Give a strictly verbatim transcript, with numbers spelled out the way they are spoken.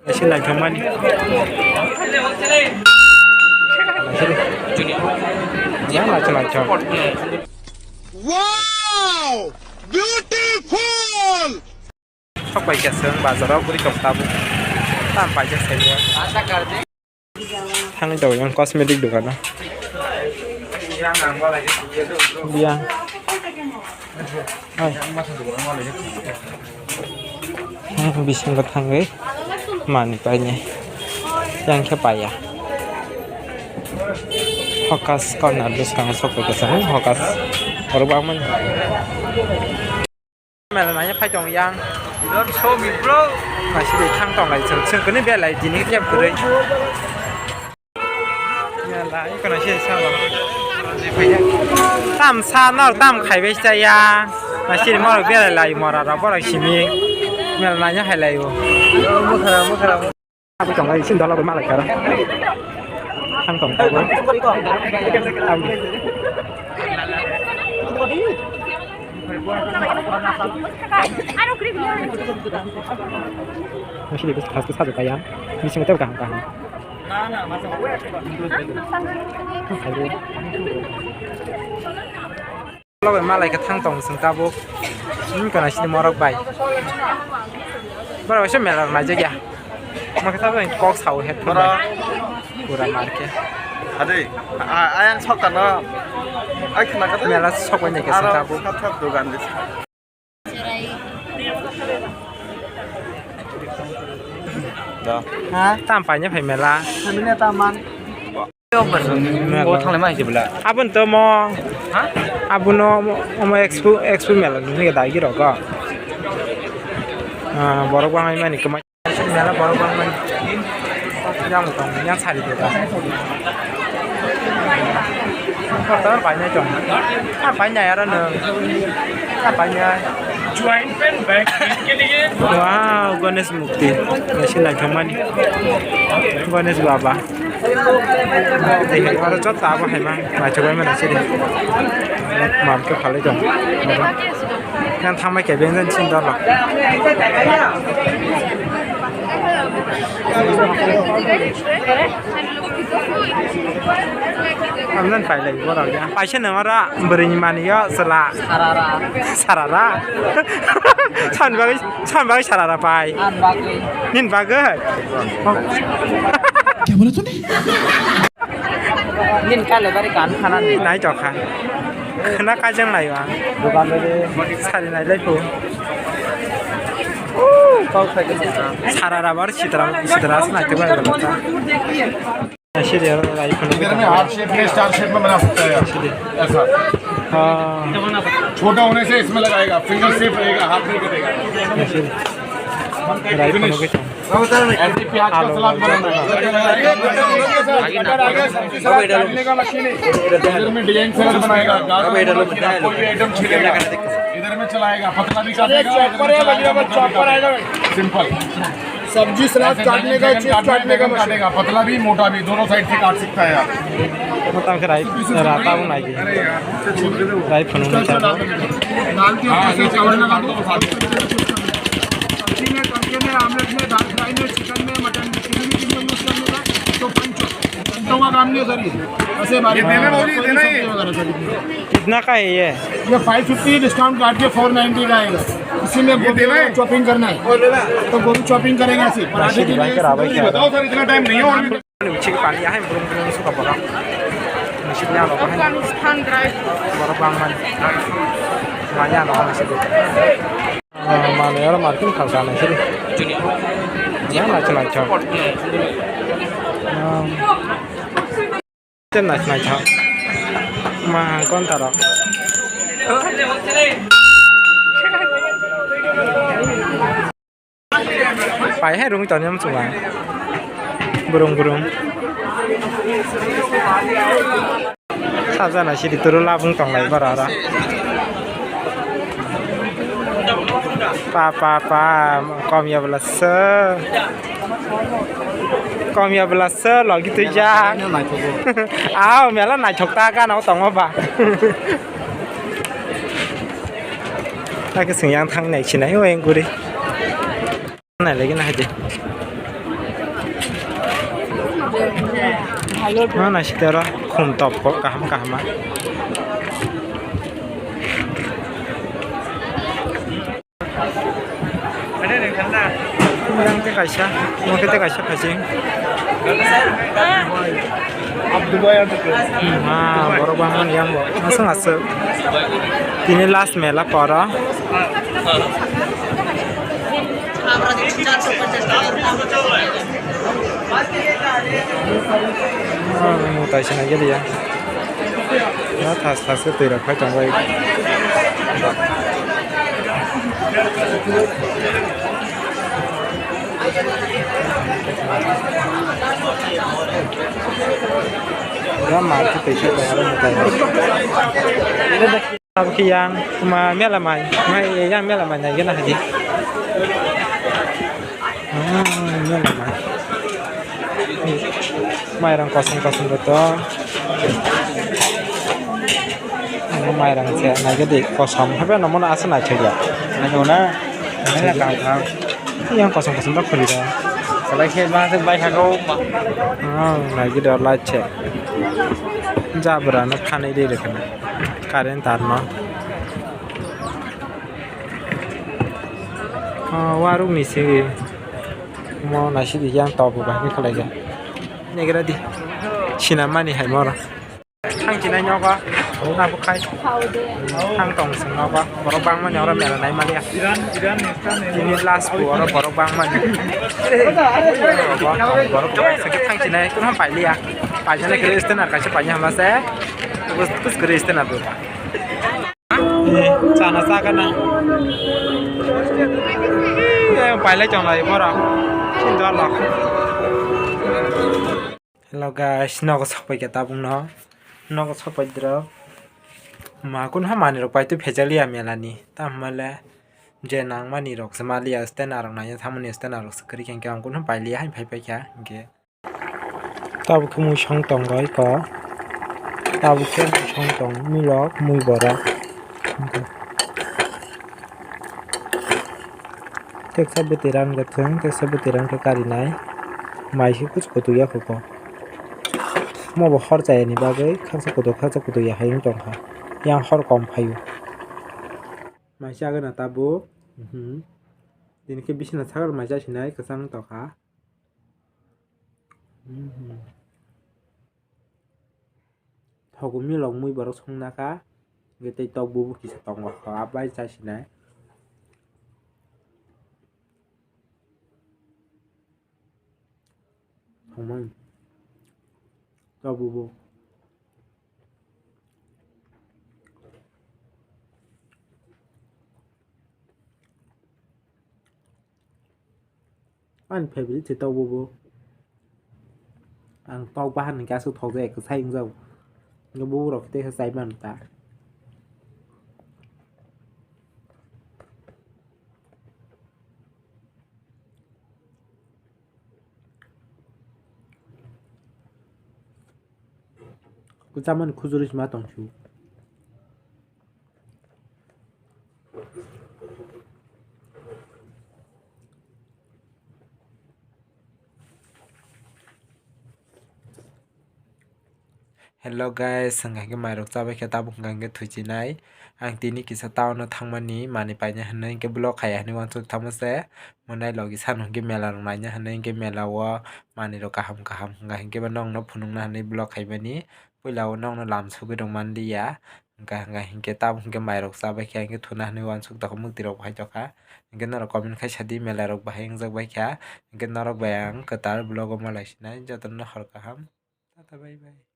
Naisi naithokmani. Ya, naithok, naithok. Wow! Beautiful! Sok bai khe chwng bazaro bwrwi tong tabuk. Tam paijak saibo. Thangwi tongo yang cosmetic dukano. Biyang. Oi. Bisingo thangwi manwi painai. Yang khe paiya. Hokas corner bwskango sok bai khe chwng hokas. Borok bangmani. Mela nanya phai tong yang. Don't show me, bro. Masih di thang tong lai chwng chwng kene belai dini khe kwrwi. Mela ikono se sama. Tam sa nor tam khai bai cha ya. Masih di mor belai lai mora ro borok simi. Mela nanya hai lai o. Mukhara mukhara. Abo tongo isin dolo bai malai kara. Thang tong tabuk. Masih di bus khas khas sajuk kaya. Bising tebo kaham kaham. Lobai malai khe thang tong chwng tabuk. Hmm, kana sini morok bai. Borok se mela naijak ya. Makhe tabuk kok sao headphone bai. Pura marke. Ade, a-, ayang sok kano. Ai khna kata. Mela sok bai naikhe chwng tabuk. Sat sat dogan dis. Da. Ha? Tam paine phai mela. Samina taman. Bo thanglaima hai se bwla. Abon to mo. Ha? Abono mo, mo expo, expo mela ni ga dagi rogo. Ah, borok bang ai mani kama. Mela borok bang mani. Yang tong, yang sari de ba. Kotor bai nai tong. Ah, bai nai aro no. Ah, bai nai. Wow, Ganesh Murti. Nasi lai thangmani. Ganesh Baba. Aro chot ta abo hai ma, naithok bai mano siri. Mam khe phalwi tong. Yang thangbai khe beng jani sini dolo. Amdan pailai borok ya. Paisa nang ora bwrwi ni mani yo chwla. Sarara. Sarara. San bagwi San bagwi sarara pai. An bagwi. Nin bagwi. Kya bola tune? Nin kale bari kan khana ni. Nai tokha. Khna kajang nai wa. Dogan de. Sari nai lai phu. Kau sai ke. Sarara bar sitra sitra as nai te bai bala. Asli dia, iPhone. इधर में heart shape में, star shape में बना सकता है आप। ऐसा। हाँ। छोटा होने से इसमें लगाएगा, फिंगर सेफ रहेगा, हाथ नहीं कटेगा। Asli. Finish। ऐसे ही प्याज का सलाद बनाना है। इधर में सब्जी सलाद काटने का मशीन है। इधर में डिजाइन सलाद बनाएगा, गाजर, कोई भी आइटम छिलेगा। इधर में चलाएगा, पतला भी काटेगा, इधर में चलाएगा, मोटा भी काटेगा। सिंपल। सब्जी सलाद काटने का, चिप्स काटने का मशीन। काटेगा, पतला भी मोटा भी, दोनों साइड से काट सकता है आप। Matang khe rai rata wng nai di. Rai phunuk nai chao. डाल के ऊपर से चावल लगा दो। सब्जी में, तड़के में, आमलेट में, दाल फ्राई में, चिकन में, मटन में, किसी भी चीज़ में यूज़ करने का तो पंच। घंटों का काम नहीं है सर ये। ऐसे बारीक ये देना है, ये देना है। सब्जी वगैरह सर। कितना का है ये? ये फ़ाइव फ़िफ़्टी डिस्काउंट काट के फ़ोर नाइंटी का आएगा। इसी में गोभी चॉपिंग करना है तो गोभी चॉपिंग करेंगे ऐसे, पराठे के लिए। बताओ सर, इतना टाइम नहीं है और भी। Uchi pani ahai brum brum suka borok. Nisi ni ano bahai. Borok bang mani. Mani ano bahai sidi. Mani aro martin khal kana sidi. Ya na chana cha. Ten na chana cha. Ma kon taro. Pai hai rung toni am chunga. Burung burung. Sajana sidi turu labung tonglai bara ara. Pa pa pa kom ya bela se. Kom ya bela se logi tuja. Aw mela naithok ta gana tongo ba. Lagi sing yang thang nai sinai o yang guri. Nai lagi na haji. Ma naisik oro khum top kok kaham kaham ma. Yang tei kaisa, omo khe tei kaisa phaising. Hmm, ah, borok bangmani yang bo. Aswk aswk. Tini last mela poro. Ah, mutai se nai geliya. Ah, thas thas khe twi rok phai tong bai. Pura mar khe twi se tong aro mutai. Abo khe yang ma mela mai, mai yang mela mai nai gana hadi. Ah, mela mai. Mairang kosom kosom bo to. Ano mairang se nai gede kosom, hape no mono asa nai thaiya. Ano na, ano na kang kang. Yang kosom kosom to khuli da. Salai khe ma se bai ha ko. Ah, nai gede light se. Jabra no khanai de rekha na. Current tar no. Ah, waruk ni sigi. Mo naisidi yang top bo bahai khalai ja. Negra di. Sinamani hai moro. Thang chinai nogo. Abo khai. Thang tong sing nogo. Borok bangmani oro mela nai maliya. Tini last bo oro borok bangmani. Borok, borok thang chinai kuno pailiya. Paijana kiri stand ar kaisa paija hamase. Kus, kus kiri stand ar bo. Eh, chana chakana. Eh, pailai chonglai borok. Sindor lok. Hello guys, nogo sokpai khe tabuk no. Nogo sokpai drok. Ma kun ha mani rok paitwi phejaliya mela ni. Tamhimale je nangmani rok se maliya stand arok naiya thamani stand arok se kwrwi khe ang kun ha pailiya hai phai paikha hinkhe. Tabuk khe mui song tongo eko. Tabuk khe mui song tong milok mui borok. Teksa bwtwi rang khe thwng, teksa bwtwi rang khe karinai. Mai se kuch kutuk ya khuko. Mo bo hor chaya ni bagwi khaksa kutuk khaksa kutuk ya hai wng tongkha. Yang hor kom phaio. Mai se agana tabuk. Mhm. Tini khe bisina sakar mai chasinai kwchang tongkha. Mhm. Thogo milok mui borok songna kha, hingke tei tok bubu kisa tongo, kha bai chasinai. Thangmani tok bubu. Ani favorite se tok bubu. Ang tok bahan hingke aswk thok jaya, kwchai wngjak. Hingke bubu rok teisa chai mano ta. Kwcham ani khujuri se ma tong su. Hello guys, hwnkha hwnkhe mairok chabai khe tabuk hwnkha hwnkhe thuichinai. Ang tini kisa town o thangmani manwi paina hinwi hwnkhe vlog khaiya hinwi uansuk thangma se. Mwnai logi sano hwnkhe mela rok naina hinwi hwnkhe mela o manwi rok kaham kaham hwnkha hwnkhe bo nokno phunukna hinwi vlog khaimani. Puila o nokno lam sugwi rwngmanliya. Hwnkha hwnkha hinkhe tabuk hinkhe mairok chabai khe hinkhe thuna hinwi uansuk tongkha, mwktwirok bo hai tongkha. Hinkhe norok comment khai sadi, mela rok bahai wngjak bai kha. Hinkhe norok bai ang kwtal vlog o malai sinai, jotono hor kaham. Tata bye bye.